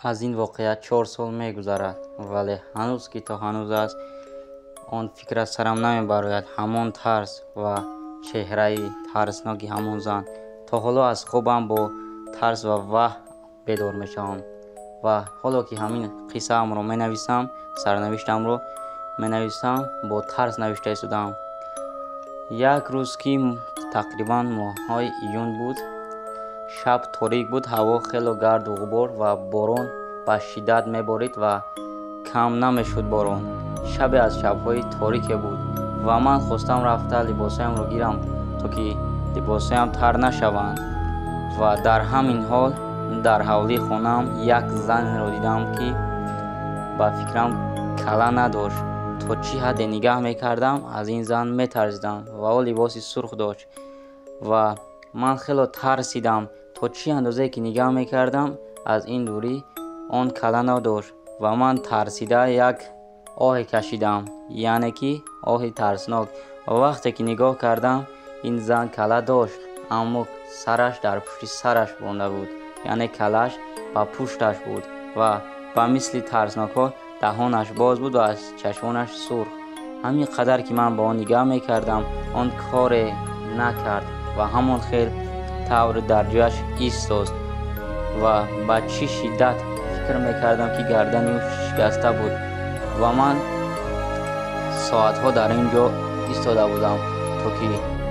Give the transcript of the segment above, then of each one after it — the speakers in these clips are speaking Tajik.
Аз ин воқеа 4 сол мегузарад, вале ҳанӯз ки то ҳанӯз аст он фикр аз сарам намебарояд. Ҳамон тарс ва чеҳраи тарсноки ҳамон зан. То ҳоло аз хобам бо тарс ва ваҳм бедор мешавам. Ва ҳоло ки ҳамин қиссаамро менависам, сарнавиштамро менависам, бо тарс навишта истодам. Як рӯз ки тақрибан моҳҳои июн буд, шаб торик буд, ҳаво хело гарду ғубор ва борон ба шиддат меборид ва кам намешуд борон. Шабе аз шабҳои торике буд ва ман хостам рафта либосҳоямро гирам, то ки либосҳоям тар нашаванд. Ва дар ҳамин ҳол дар ҳавлии хонаам як занеро дидам, ки ба фикрам кала надошт. То чӣ ҳадде нигаҳ мекардам, аз ин зан метарсидам ва ӯ либоси сурх дошт ва ман хело тарсидам. То чӣ андозае ки нигаҳ мекардам, аз ин дурӣ он кала надошт ва ман тарсида як оҳе кашидам, яъне ки оҳи тарснок. Ва вақте ки нигоҳ кардам, ин зан кала дошт, аммо сараш дар пушти сараш монда буд, яъне калааш ба пушташ буд ва ба мисли тарснокҳо даҳонаш боз буд ва аз чашмонаш сурх. Ҳамин қадар ки ман ба он нигаҳ мекардам, он коре накард ва ҳамон хел тавр дар ҷояш истод ва ба чӣ шиддат фикр мекардам, ки гардани ӯ шикаста буд ва ман соатҳо дар ин ҷо истода будам, то ки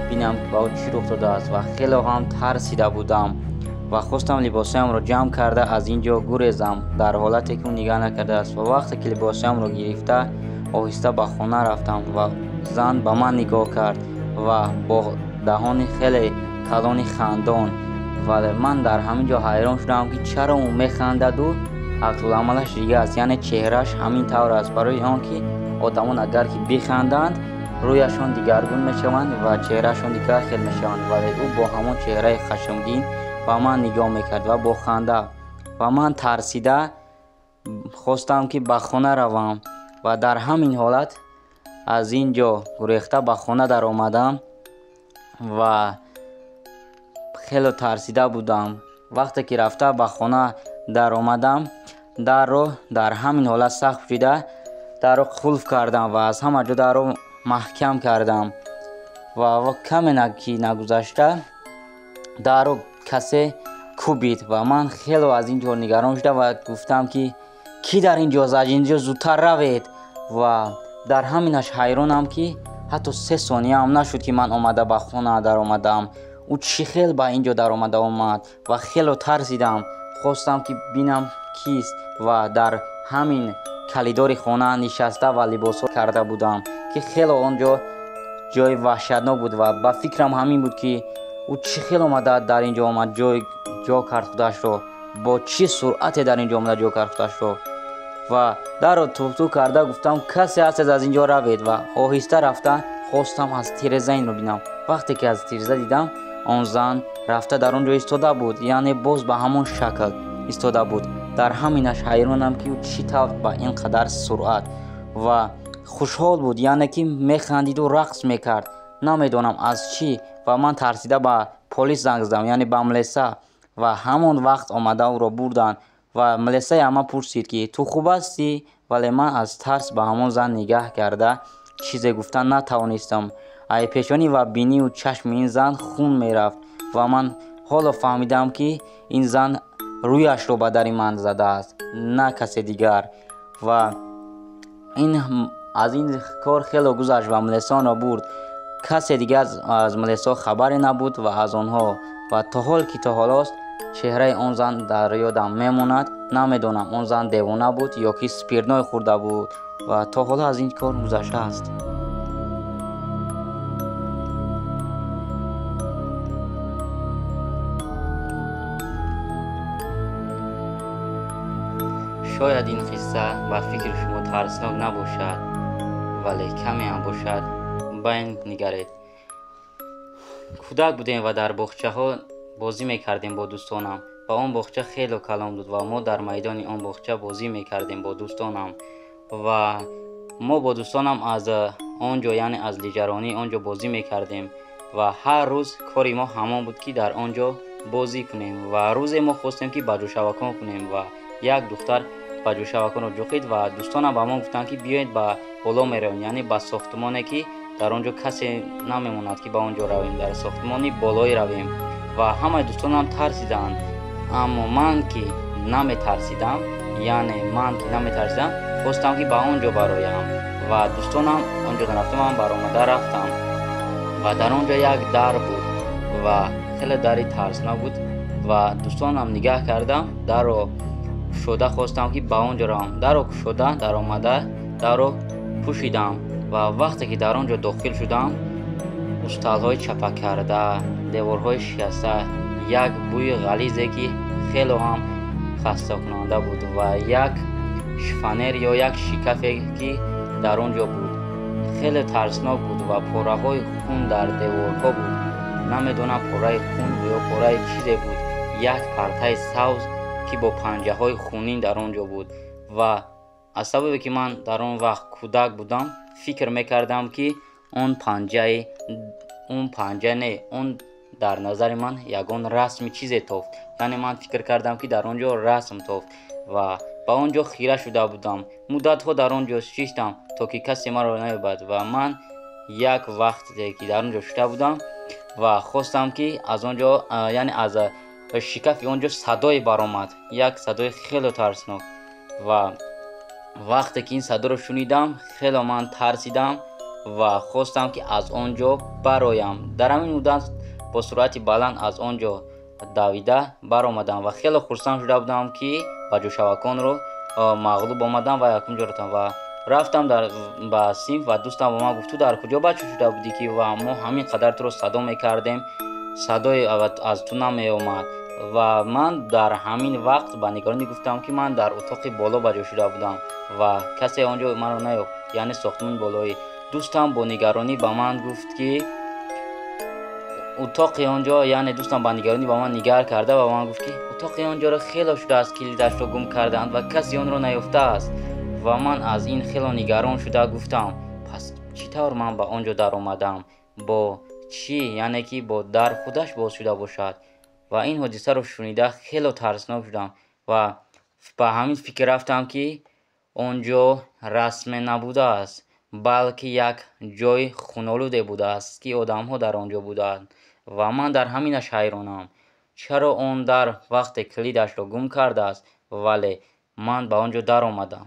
бинам ба ӯ чӣ рух додааст ва хело ҳам тарсида будам ва хостам либосҳоямро ҷамъ карда аз ин ҷо гурезам, дар ҳолате ки ӯ нигаҳ накардааст. Ва вақте ки либосҳоямро гирифта оҳиста ба хона рафтам ва зан ба ман нигоҳ кард ва бо даҳони хеле калони хандон. Вале ман дар ҳамин ҷо ҳайрон шудам, ки чаро ӯ механдаду аксуламалаш дига аст, яъне чеҳрааш ҳамин тавр аст. Барои он ки одамон агар ки биханданд, рӯяшон дигаргун мешаванд ва чеҳраашон дигар хел мешаванд. Вале ӯ бо ҳамон чеҳраи хашмгин ба ман нигоҳ мекард ва бо ханда. Ва ман тарсида хостам, ки ба хона равам ва дар ҳамин ҳолат аз ин ҷо гурехта ба хона даромадам ва хело тарсида будам. Вақте ки рафта ба хона даромадам, дарро дар ҳамин ҳолат сахт пӯшида дарро қулф кардам ва аз ҳама ҷо дарро маҳкам кардам. Ва каме ки нагузашта дарро касе кӯбид ва ман хело аз ин ҷо нигарон шудам ва гуфтам, ки кӣ дар ин ҷост, аз ин ҷо зудтар равед. Ва дар ҳаминаш ҳайронам, ки ҳатто 3 сонияам нашуд, ки ман омада ба хона даромадам. Ӯ чӣ хел ба ин ҷо даромада омад ва хело тарсидам. Хостам, ки бинам кист ва дар ҳамин калидори хона нишаста ва либосҳо карда будам, ки хело он ҷо ҷои ваҳшатнок буд ва ба фикрам ҳамин буд, ки ӯ чӣ хел омада дар ин ҷо омад, ҷо кард худашро, бо чӣ суръате дар ин ҷо омада ҷо кард худашро. Ва дарро туфту карда гуфтам, касе ҳастед, аз ин ҷо равед. Ва оҳиста рафта хостам аз тиреза инро бинам. Вақте ки аз тиреза дидам, он зан рафта дар он ҷо истода буд, яъне боз ба ҳамон шакл истода буд. Дар ҳаминаш ҳайронам, ки ӯ чӣ тавр ба ин қадар суръат ва хушҳол буд, яъне ки механдиду рақс мекард, намедонам аз чӣ. Ва ман тарсида ба полис занг задам, яъне ба милиса, ва ҳамон вақт омада ӯро бурданд. Ва милисаи ама пурсид, ки ту хуб ҳастӣ? Вале ман аз тарс ба ҳамон зан нигаҳ карда чизе гуфта натавонистам. Ай пешонӣ ва бинию чашми ин зан хун мерафт ва ман ҳоло фаҳмидам, ки ин зан рӯяшро ба дари ман задааст, на касе дигар. Ва ин аз ин кор хело гузашт ва милисаонро бурд. Касе дигар аз милисаҳо хабаре набуд ва аз онҳо. Ва то ҳол ки то ҳолост чеҳраи он зан дар ёдам мемонад. Намедонам он зан девона буд ё ки спиртной хӯрда буд ва то ҳоло аз ин кор гузаштааст. Шояд ин қисса ба фикри шумо тарснок набошад, вале каме ҳам бошад ба ин нигаред. Кӯдак будем ва дар боғчаҳо бозӣ мекардем бо дӯстонам ва он боғча хело калон буд ва мо дар майдони он боғча бозӣ мекардем бо дӯстонам ва мо бо дӯстонам аз он ҷо, яъне аз лиҷаронии он ҷо бозӣ мекардем ва ҳар рӯз кори мо ҳамон буд, ки дар он ҷо бозӣ кунем. Ва рӯзе мо хостем, ки ба ҷӯшавакон кунем ва Як духтар ба ҷӯшаваконро ҷуқид ва дӯстонам ба мо гуфтанд, ки биёед ба боло меравем, яъне ба сохтмоне, ки дар он ҷо касе намемонад, ки ба он ҷо равем, дар сохтмони болоӣ равем. Ва ҳамаи дӯстонам тарсиданд, аммо ман ки наметарсидам, яъне ман ки наметарсидам, хостам, ки ба он ҷо бароям. Ва дӯстонам он ҷо нарафта, ман баромада рафтам ва дар он ҷо як дар буд ва хеле дари тарснок буд. Ва дӯстонам нигаҳ кардам, дарро кушода хостам, ки ба он ҷо равам. Дарро кушода даромада, дарро пӯшидам ва вақте ки дар он ҷо дохил шудам, усталҳои чапакарда, деворҳои шикаста, як бӯи ғализе, ки хело ҳам хастакунанда буд, ва як шифонер ё як шикафе, ки дар он ҷо буд, хеле тарснок буд ва пораҳои хун дар деворҳо буд. Намедонам, пораи хун ё пораи чизе буд. Як партаи савз, ки бо панҷаҳои хунин дар он ҷо буд. Ва аз сабабе ки ман дар он вақт кӯдак будам, фикр мекардам, ки он панҷаи он панҷа не, он дар назари ман ягон расми чизе тофт, яъне ман фикр кардам, ки дар он ҷо расм тофт ва ба он ҷо хира шуда будам. Муддатҳо дар он ҷо шиштам, то ки касе маро наёбад. Ва ман як вақте ки дар он ҷо шуда будам ва хостам, ки аз он ҷо, яъне аз шикафи он ҷо садое баромад, як садои хеле тарснок. Ва вақте ки ин садоро шунидам, хело ман тарсидам ва хостам, ки аз он ҷо бароям. Дар ҳамин муддат бо суръати баланд аз он ҷо давида баромадам ва хеле хурсанд шуда будам, ки ба ҷӯшаваконро мағлуб омадам ва якум ҷо рафтам. Ва рафтам ба синф ва дӯстам ба ман гуфт: «Ту дар куҷо бача шуда будӣ, ки ва мо ҳамин қадар туро садо мекардем, садое аз ту намеомад?» Ва ман дар ҳамин вақт ба нигаронӣ гуфтам, ки ман дар утоқи боло ба ҷо шуда будам ва касе он ҷо маро наёфт, яъне сохтмони болоӣ. Дӯстам бо нигаронӣ ба ман гуфт, ки утоқи он ҷо, яъне дӯстам ба нигаронӣ ба ман нигар карда ва ба ман гуфт, ки утоқи он ҷоро хело шудааст, калидашро гум кардаанд ва касе онро наёфтааст. Ва ман аз ин хело нигарон шуда гуфтам: «Пас чӣ тавр ман ба он ҷо даромадам? Бо чӣ, яъне ки бо дар худаш боз шуда бошад?» Ва ин ҳодисаро шунида хело тарснок шудам ва ба ҳамин фикр рафтам, ки он ҷо расме набудааст, балки як ҷои хунолуде будааст, ки одамҳо дар он ҷо буданд. Ва ман дар ҳаминаш ҳайронам, чаро он дар вақте калидашро гум кардааст, вале ман ба он ҷо даромадам.